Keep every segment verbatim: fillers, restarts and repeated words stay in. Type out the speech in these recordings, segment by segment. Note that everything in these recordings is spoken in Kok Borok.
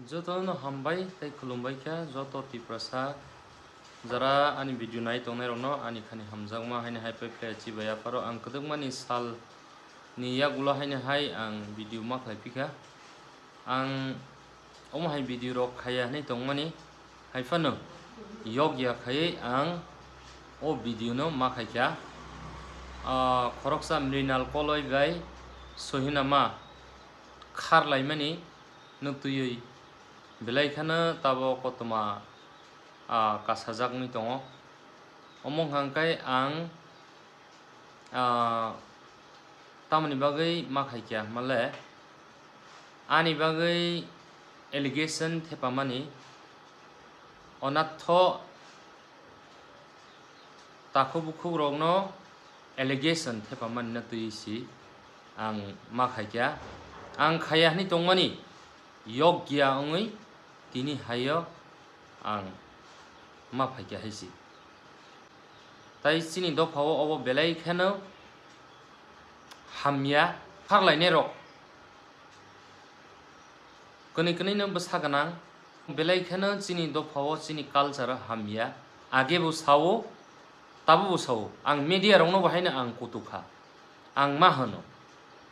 Jotono hambai tei khulumbai kha joto Tiprasa jara ani video nai tongnai rokno ani khani hamjakma haini hai pai khlai chibai apharo ang kwdwkmani sal ni yagulo haini hai ang video ma khlai phikha. Ang omo hai video rok khaiya hinwi tongmani, hai phano yokya khaiwi ang o video no ma khaikha. Ah, khoroksa Mrinal Koloi bai Sohinama kharlaimani no twiwi belai kheno tabo kothoma, ah, kasajak wngwi tongo. Omo hwnkha khe ang, ah, tamoni bagwi ma khaikha hwnmale, ani bagwi allegation thepamani, onatho takhuk bukhukrokno allegation thepamani no twiwi si ang ma khaikha. Ang khaiya hinwi tongmani, yokya wngwi tini haio ang ma phaikha hai si. Tai chini dophao obo belai kheno hamya kharlainai rok. Kwnwi kwnwi no bwsa gwnang, belai kheno chini dophao chini culture o hamya. Age bo sao, tabo bo sao. Ang media rokno bo haino ang kutuk kha. Ang ma hwno,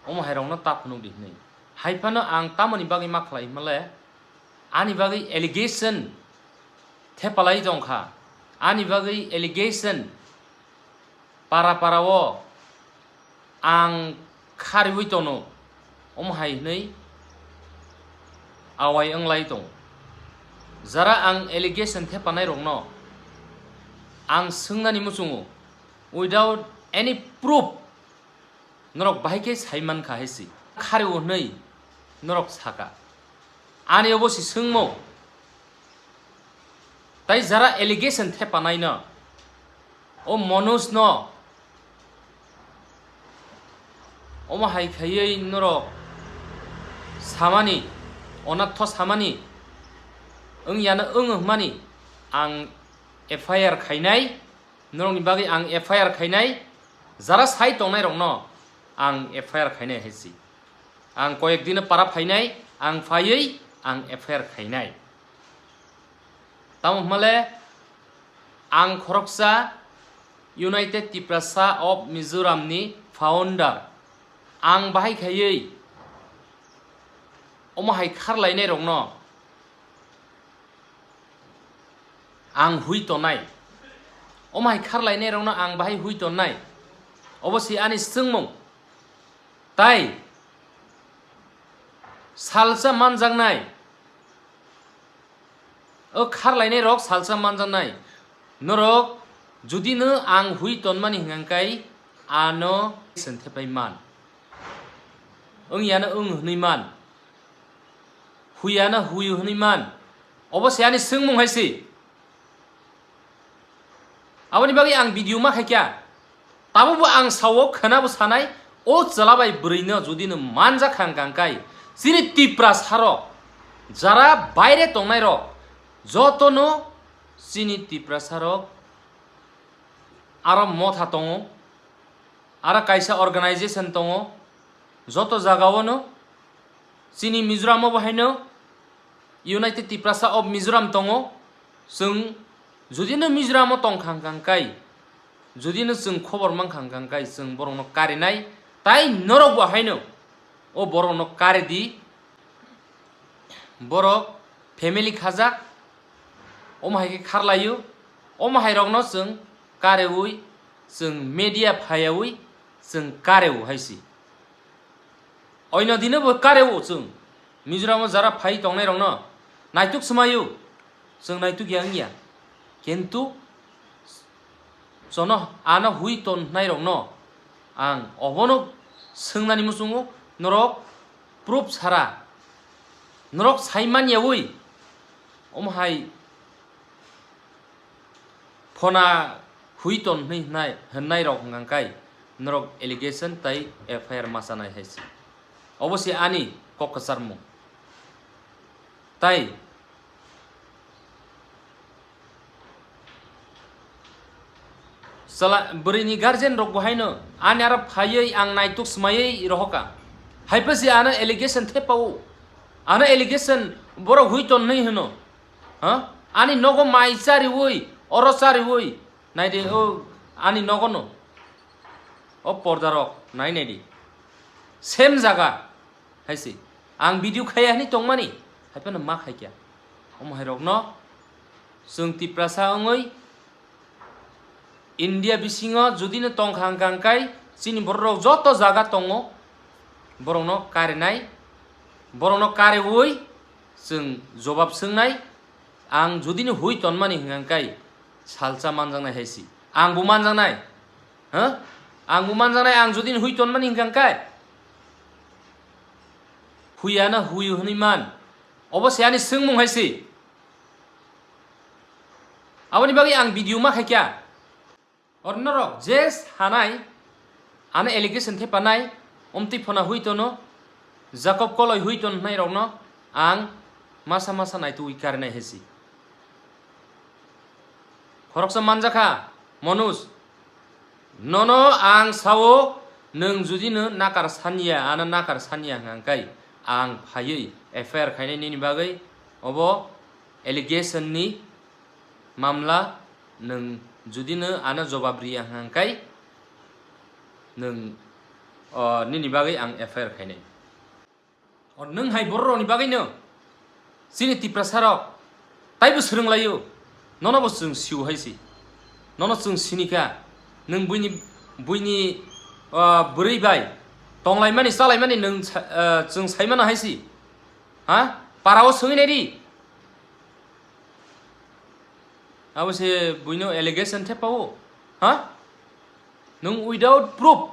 omo hai rokno ta phunuk di hinwi. Hai phano ang tamoni bagwi ma khlai hwnmale, ani bagwi allegation thepalai tong kha. Ani bagwi allegation para para o ang khariwi tono, omo hai hwnwi awai wnglai tong. Jara ang allegation thepanai rokno ang swngnani muchungo, without any proof, norok bahai khe sai man kha hai si. Khariwo hwnwi norok saka. Ani obo si swngmo. Tai jara allegation thepanai no, o Manoj no, omo hai khaiwi norok samani, onatho samani, wng yano wng hwnmani ang F I R khainai, norokni bagwi ang F I R khainai, jara sai tongnai rokno ang F I R khainai hai si. Ang koyek dino para phainai, ang phaiwi ang F I R khainai. Tamo hwnmale ang khoroksa United Tiprasa of Mizoram ni founder, ang bahai khaiwi omo hai kharlainai rokno ang hui tonai. Omo hai kharlainai rokno ang bahai hui tonnai. Obo si ani swngmung. Tai salsa manjaknai. O kharlainai rok salsa manjaknai. Norok judi no ang hui tonmani hwnkha kai ano sen thepai man. Wng yano wng hwnwi man. Hui yano hui hwnwi man. Obo se ani swngmung hai se. Aboni bagwi ang video ma khaikha. Tabukbo ang sao, khwnabo sanai, o chwla bai bwrwino judi no manjak kha hwnkha kai, chini Tiprasa rok jara baire tongnai rok jotono chini Tiprasa rok aro motha tongo, aro kaisa organization tongo, joto jagao no chini Mizoram o bo haino United Tiprasa of Mizoram tongo. Chwng judino Mizoram o tong kha hwnkha kai, judino chwng khobor man kha hwnkha kai, chwng borokno karinai, tai norok bo haino o borokno kari di. Borok family khajak, omo hai khe kharlaio, omo hai rokno chwng kareui, chwng media phaiyaui chwng kareo hai si. Oino dino bo kareo chwng Mizoram o jara phai tongnai rokno naituk swmaio, chwng naituk ya wngya, kintu chono ano hui tongnai rokno ang obono swngnani muchungo, norok proof sara, norok sai manyaui omo hai phona hui ton hwnwi hwnai, hwnnai rok hwnkha kai norok allegation tai F I R ma chanai hai se. Obo se ani kok kwcharmung. Tai chwla bwrwini guardian rok bo haino ani aro phaiwi ang naituk swmaiwi rohoka. Hai phasi ano allegation thepao. Ano allegation Borok hui ton hinwi hwno. Ha? Ani nogo mai chariwi, oro chariwi. Naidi o ani nogono. O pordarok nai naidi. Same jaga. Haise. Ang video khaiya hinwi tongmani. Haiphano ma khaikya. Omo hairokno chwng Tiprasa wngwi India bisingo judino tongkha hwnkha hwnkhe chini bororok joto jaga tongo, borokno karinai, borokno kariwi chwng jobab swngnai. Ang judino hui tonmani hwnkha hwnkhe salsa manjaknai hai si. Angbo manjaknai, ha? Angbo manjaknai, ang judino hui tonmani hwnkha hwnkhe huiyano hui hwnwi man. Obo se ani swngmung hai si. Aboni bagwi ang video ma khaikya. Or norok je sanai, ano allegation thepanai, omtwi phona hui tono, Jacob Koloi hui ton hwnai rokno ang masa masa naitugwi karinai hai si. Khoroksa manjakha, Manoj, nono ang sao, nwng judino nakar sanya, ano nakar sanya hwnkha hwnkhe ang phaiwi F I R khainai nini bagwi obo allegation ni mamla, nwng judino ano jobab riya hwnkha hwnkhe nwng, o, nini bagwi ang F I R khainai. O, nwng hai bororokni bagwino chini Tiprasarok taibo swrwnglaio, nono bo chwng sio hai si, nono chwng sinikha, nwng buini, buini, o, bwrwi bai tonglaimani chalaimani nwng sa-, o, chwng saimano hai si, ha? Parao swngwi naidi. Abo se buino allegation thepao, ha? Nwng without proof,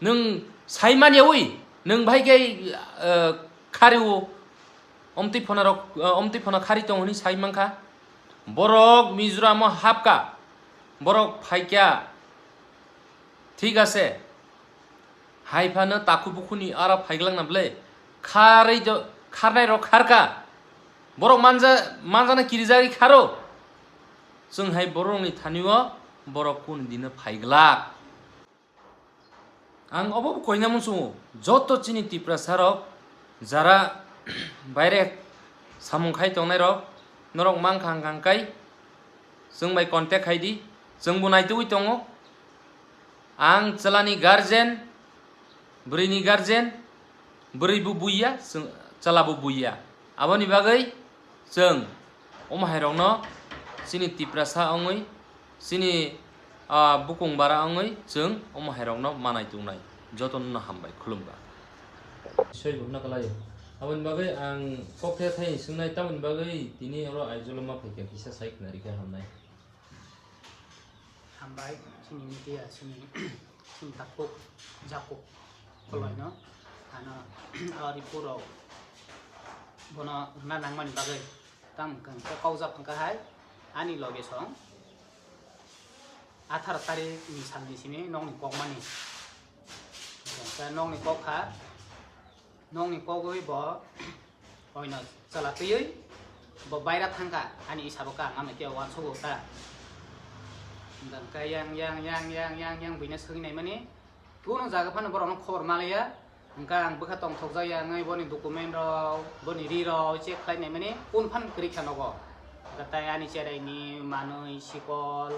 nwng saimaniyawi, nwng bahai khe, eh, khario, omtwi phonarok, eh, omtwi phona khari tong hwnwi sai mankha. Borok Mizoramo hapkha, borok phaikya, thik ase. Hai phano takhuk bukhukni aro phaiglak na ble? Kharwi do, kharnai rok kharkha. Borok manja, manjana kirijagwi kharo. Chwng hai borokni thani-o borok kunu dino phaiglak. Ang obo bo koina muchungo, joto chini Tiprasa rok jara baire samung khai tongnai rok, norok mang khang khang kai, chwng bai contact khai di, chwng bo naitugwi tongo. Ang chwlani guardian, bwrwini guardian, bwrwi bo buiya, chwng, chwla bo buiya. Aboni bagwi chwng omo hai rokno chini Tiprasa wngwi, chini, ah, bukung bara wngwi chwng omo hai rokno manai tongnai. Jotono no hambai, khulumba. Soi bo hwnna kwlaio. Aboni bagwi ang kok the thai swngnai, tamoni bagwi tini oro Aizawl-o ma phaikha, kisa sai khna rikha hamnai. Hambai, chini media, chini, chini takhuk, Jacob Koloi no, ano, o report rok bono rwna nangmani bagwi, tamo hwnkhe kaujak hwnkha hai, ani loge song atharo tarik ni salni simi nokni kokmani, hwnkhe nokni kok kha, nokni kogwi bo oino chwla twiwi bo baira thangkha, ani isabo ka ang amai khe uansugo ta. Hwnkhe yang, yang, yang, yang, yang, yang buino swngwi naimani, kunu jaga phano borokno khobor malaya. Hwnkhe ang bwkha tongthokjak ya wngwi boni document rok, boni ri rok check khlai naimani, kunu phano kwrwi kha nogo. Hwnkhe tai ani cheraini manwi, sikol,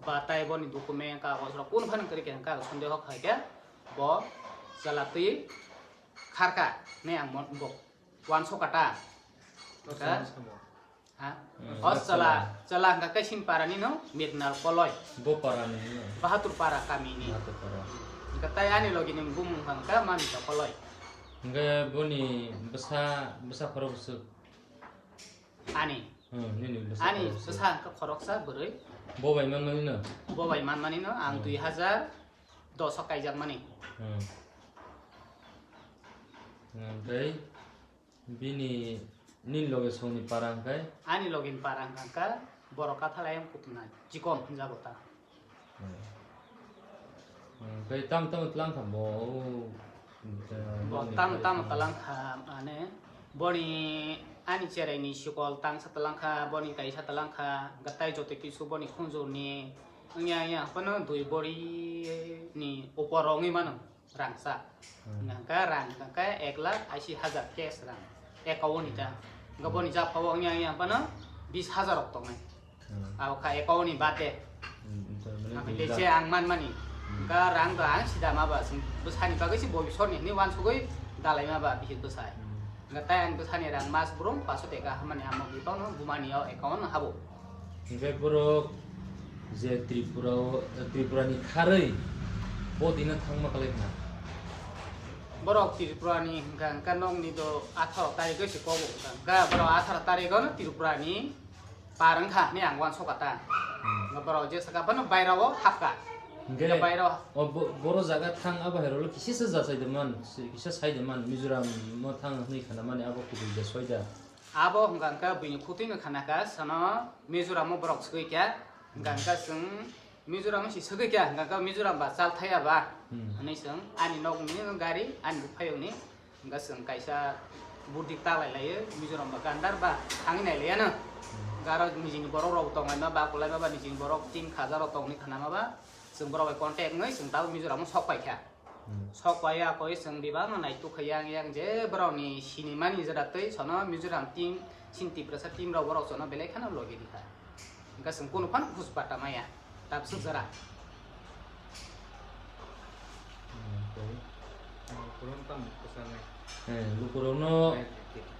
ba tai boni document, kagoj rok kunu phano kwrwi kha, hwnkhe ang sondeho khai khe bo chwla twi kharkha hinwi ang mon-, bo uansukha ta. Hwnkhe, ha? Hmm. O chwla, chwla hwnkha khe Sinpara ni no Mirnal Koloi. Bo para ni no? Bahatur Para kami ni. Bahatur Para. Hwnkhe tai ani logi ni bumung hwnkha Mamita Koloi. Hwnkhe boni bwsa, bwsa khorok bwswk? Ani. Hmm, nini bwsa. Ani khorok bwswk. Bwsa hwnkha khoroksa bwrwi. Bo bai manmani no? Bo bai manmani no, ang, hmm, dui hazar dos o kaijakmani. Hmm. Hmm, tei bini, nini loge songni para hwnkhe? Ani loge ni para hwnkha borok kathalai ang kutunai, chikon hwnjago ta. Hmm. Hmm, tei tam tamo tlang kha bo, o, bo nokni tam tamo tlang kha, mane, boni ani cherai ni sikol tangsa tlang kha, boni kaisa tlang kha, hwnkhe tai joto kisu boni khunjur ni, wngya, wngya, phano dui bori ni upor wngwi mano. Rangsa. Hmm. Hwnkha rang hwnkha ek lakh ashi hajar cash rang. Account ni ta. Hwnkhe boni japha o wngya wngya phano bis hajar rok tongnai. Hmm. Abo kha account ni bate. Hmm, tar mane Ang dui dese lakh. Ang man mani. Hmm. Hwnkhe rang do ang sida ma ba, chwng bwsani bagwi se bobisor ni hinwi uansugwi dalai ma ba bihik bwsai. Hmm. Hwnkhe tai ang bwsani rang mas brum paso teka hamani amo bipang no bumani o account no habo. Hwnkhe borok je Tripura o, Tripura ni kharwi bo dino thangma kwlai kha. Borok Tripura ni hwnkha hwnkhe nokni do atharo tarikh se kobo hwnkha hwnkhe borok atharo tarikh no Tripura ni par wngkha hinwi ang uansukha ta. Hmm. Hwnkhe borok je saka phano bairao hapkha. Hwnkhe Hwnkhe bairao o bo-, boro jaga thang abo hai rolo kisa se jasai de man, kisa sai de man, Mizoram no thang hinwi khana mani abo kubui de soida. Abo hwnkha hwnkhe buini khutui no khana kha, sono Mizoram o borok swgwi kha, hwnkha hwnkhe chwng Mizoram o si swgwi kha, hwnkha hwnkhe Mizoram ba chal thaya ba, Hmm. hinwi chwng ani nok ni gari, ani buphayung ni, hwnkha chwng kaisa burdik ta lai lai o, Mizoram ba gandar ba thangwi nai lai ano. Hmm. Hwnkha aro nijini borok rok tong lai ma ba, kulai ma ba nijini borok team khaja rok tong ni khana ma ba, chwng borok bai contact wngwi chwng tabuk Mizoram o sok pai kha. Hmm. Sok pai ya koi chwng bibang no naituk kha yang yang je borok ni sinimani jora twi sono Mizoram team, chini Tiprasa team rok borok sono belai kheno logi di kha. Hwnkhe chwng kunu phano huj pata maya. Tabswk jora. Hmm, tei? Lukurok tamo kwchangwi. Eh, lukurokno,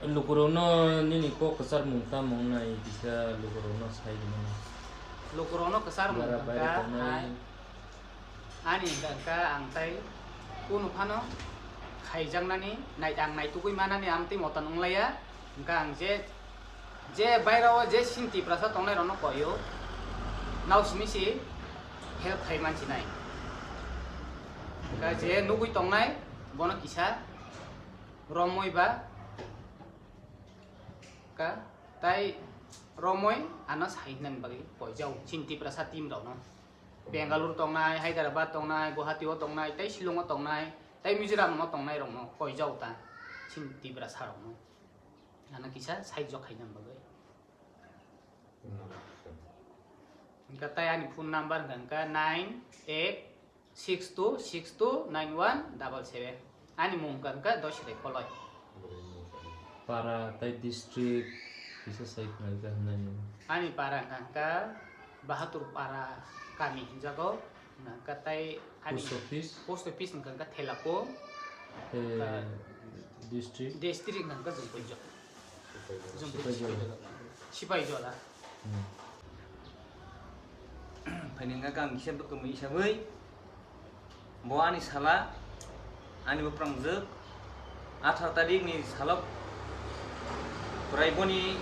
lukurokno nini kok kwcharmung tamo wngnai kisa lukurokno sai rwmani. Lukurokno kwcharmung Bara hwnkha baire tongnai. hai. Ani hwnkha hwnkha ang tai kunu phano khaijaknani, nai-, ang naitugwi manani amtwi motan wnglaiya. Hwnkha ang je, je bairao je chini Tiprasa tongnairokno koio, nao simi se help khai mansinai. Hwnkha je nugwi tongnai, bono kisa romwi ba ka, tai romwi ano sai hwnani bagwi koijao chini Tiprasa team rokno. Bengaluru tongnai, Hyderabad tongnai, Guwahati o tongnai, tei Shillong o tongnai, tei Mizoram o tongnai rokno koijao ta chini Tiprasa rokno. Ano kisa side jok khaina bagwi. Hwnkha tai ani phone number hwnkha hwnkha nine eight six two six two nine one double seven. Ani mung hwnkha hwnkha Dosiroi Koloi. Para tei district kisa sai khwnaikha hwnwi. Ani para hwnkha hwnkha Bahadur Para kami hinjago, hwnkha hwnkha tai ani Post office? Post office hwnkha hwnkha Thelako, Tei hwnkha district? District hwnkha hwnkha Jumpuijok. Jumpuijok. Sipaijala. Sipaijala. Hmm. Phaini hwnkha khe ang kisa bwkhamwi isagwi, bo ani sala, ani bwprangjwk, atharo tarikni salo prai boni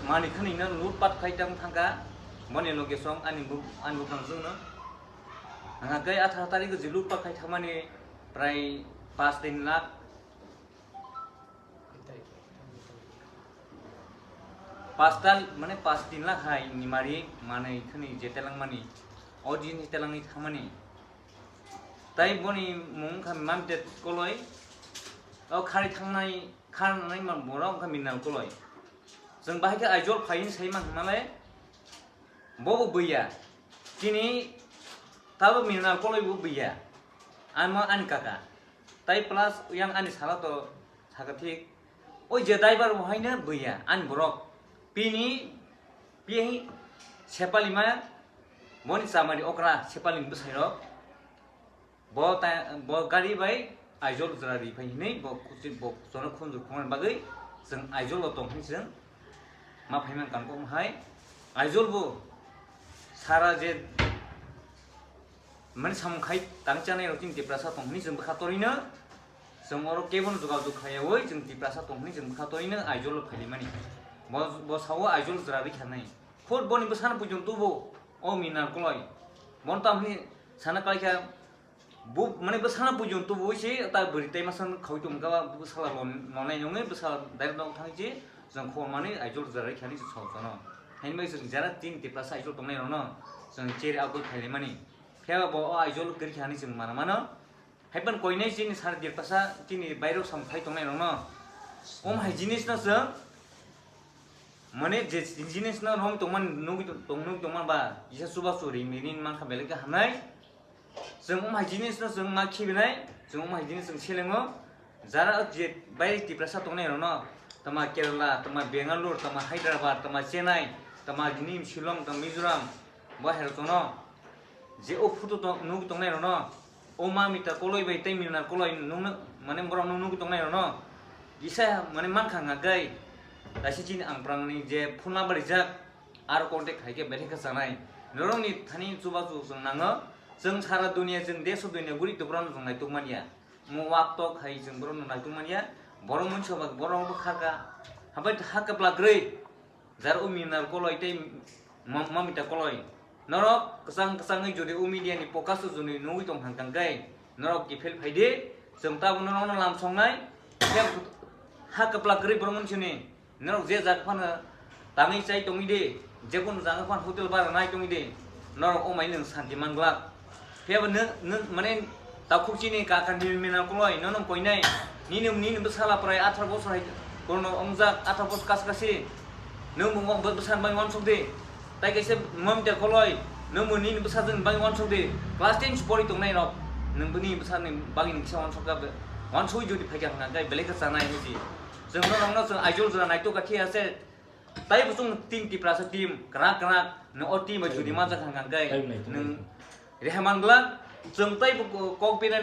manwi khwnwino lutpat khai tang thangkha, boni location ani bw-, ani bwprangjwkno. Hwnkha khe atharo tarikgo je lutpat khai thangmani prai pas tin lakh Pasta mane pas tin lakh hai ni mari manwi khani je telang mani, o jini telangwi thangmani. Tai boni mung kha Mamdet Koloi, o khari thangnai, kharnai man borok wngkha Minal Koloi. Chwng bahai khe Aizawl phaiwi sai man hwnmalai, bo bo buiya. Chini tabo Minal Koloi bo buiya. Amo ani kaka. Tai plus yang ani sala to saka thik. Oi je driver bo haino buiya, ani borok. Pini, pi Sepalima, boni chamari okra, Sepalini bwsairok. Bo ta, bo gari bai Aizawl jora ri phai hinwi bo kuchi, bo jono khunju khungna bagwi chwng Aizawl o tong hinwi chwng ma phai man kang kok hai. Aizawl bo sara je mani samung khai tang chanai rok chini Tiprasa tong hinwi chwng bwkha torino, chwng oro kebo no jogajog khaiyawi chwng Tiprasa tong hinwi chwng bwkha torino Aizawl o phailaimani. Bo, bo sao Aizawl jora ri khanai. Khud boni bwsano puijong tubu o Minal Koloi. Bon tam hinwi sana kalaikha. Bo, mane, bwsano puijong tubuwi se, ta bwrwi tai masa khaui tongkha, bwsala lon-, lonai nungwi, bwsala direct nok thangwi se, chwng khormani Aizawl jora ri khani se song chano. Haini bai chwng jara tin Tiprasa Aizawl tongnai rokno, chwng cheri agoi khailaimani. Phiya ba bo o Aizawl kwrwi khani chwng mana mano. Haiphano koinai chini sar Tiprasa, chini bairok sam phai tongnai rokno. Om hai jinis no chwng, mane, je jinis no rom tongmani nugwi tong-, tong-, nugwi tongma ba, kisa chubachu ring ring mankha belai khe hamnai. Chwng omo hai jinis no chwng ma khibinai, chwng omo hai jinis chwng selengo. Jara je bai Tiprasa tongnai rokno, tama Kerala, tama Bangalore, tama Hyderabad, tama Chennai, tama nini Shillong, tama Mizoram, bo hai rok tongno. Je o photo tong-, nugwi tongnai rokno, o ma mita koloi bai tei minar koloi nungno, mane borok nung nugwi tongnai rokno, kisa mane mankha hwnka khe, kaisa chini ang phrangni je phone number rijak, aro contact khai khe belai khe chanai. Norokni thani chubachu chwng nango, chwng sara dunia, chwng desh o dunia guri tubra no chwng naituk manya. Mo wak tok hai chwng borok no naituk manya, borok mungsa ba borok bo kharka, habai ha kwplak rwi. Jar o minar koloi tei ma-, mamita koloi. Norok kwchang kwchangwi jodi o media ni focus o joni nugwi tong thang thang khe, norok kiphil phai di, chwng tabuk norok no lam songnai, khe ha kwplak kwrwi borok mani sini, norok je jaga phano tangwi chai tongwi di, je kono jaga phano hotel bara nai tongwi di, norok o mai nwng santi man glak. Phiya bo nwng, nwng, mane, takhuk chini kaka ni mina koloi, nono koinai, nini, nini bwsala prai atharo bosor hai, kono ongjak atharo bosor kas kasi, nwng bo bwsani bagwi wansuk di, tai kaisa mamita koloi, nwng bo nini bwsajwkni bagwi wansuk di, class ten si pori tongnai rok, nwng bini bwsani bagwi nwng kisa wansuk kha, wansugwi jodi phaikha hwnka khe belai khe chanai hinwi si. Chwng norokno chwng Aizawl jora naituk kha, thik ase. Tai bo chwng team Tiprasa team, kwrak kwrak, nwng o team bai jodi manjak hwnka khe, tai bo naituk nwng kha. Reha man glak, chwng tai bo kok, kok pina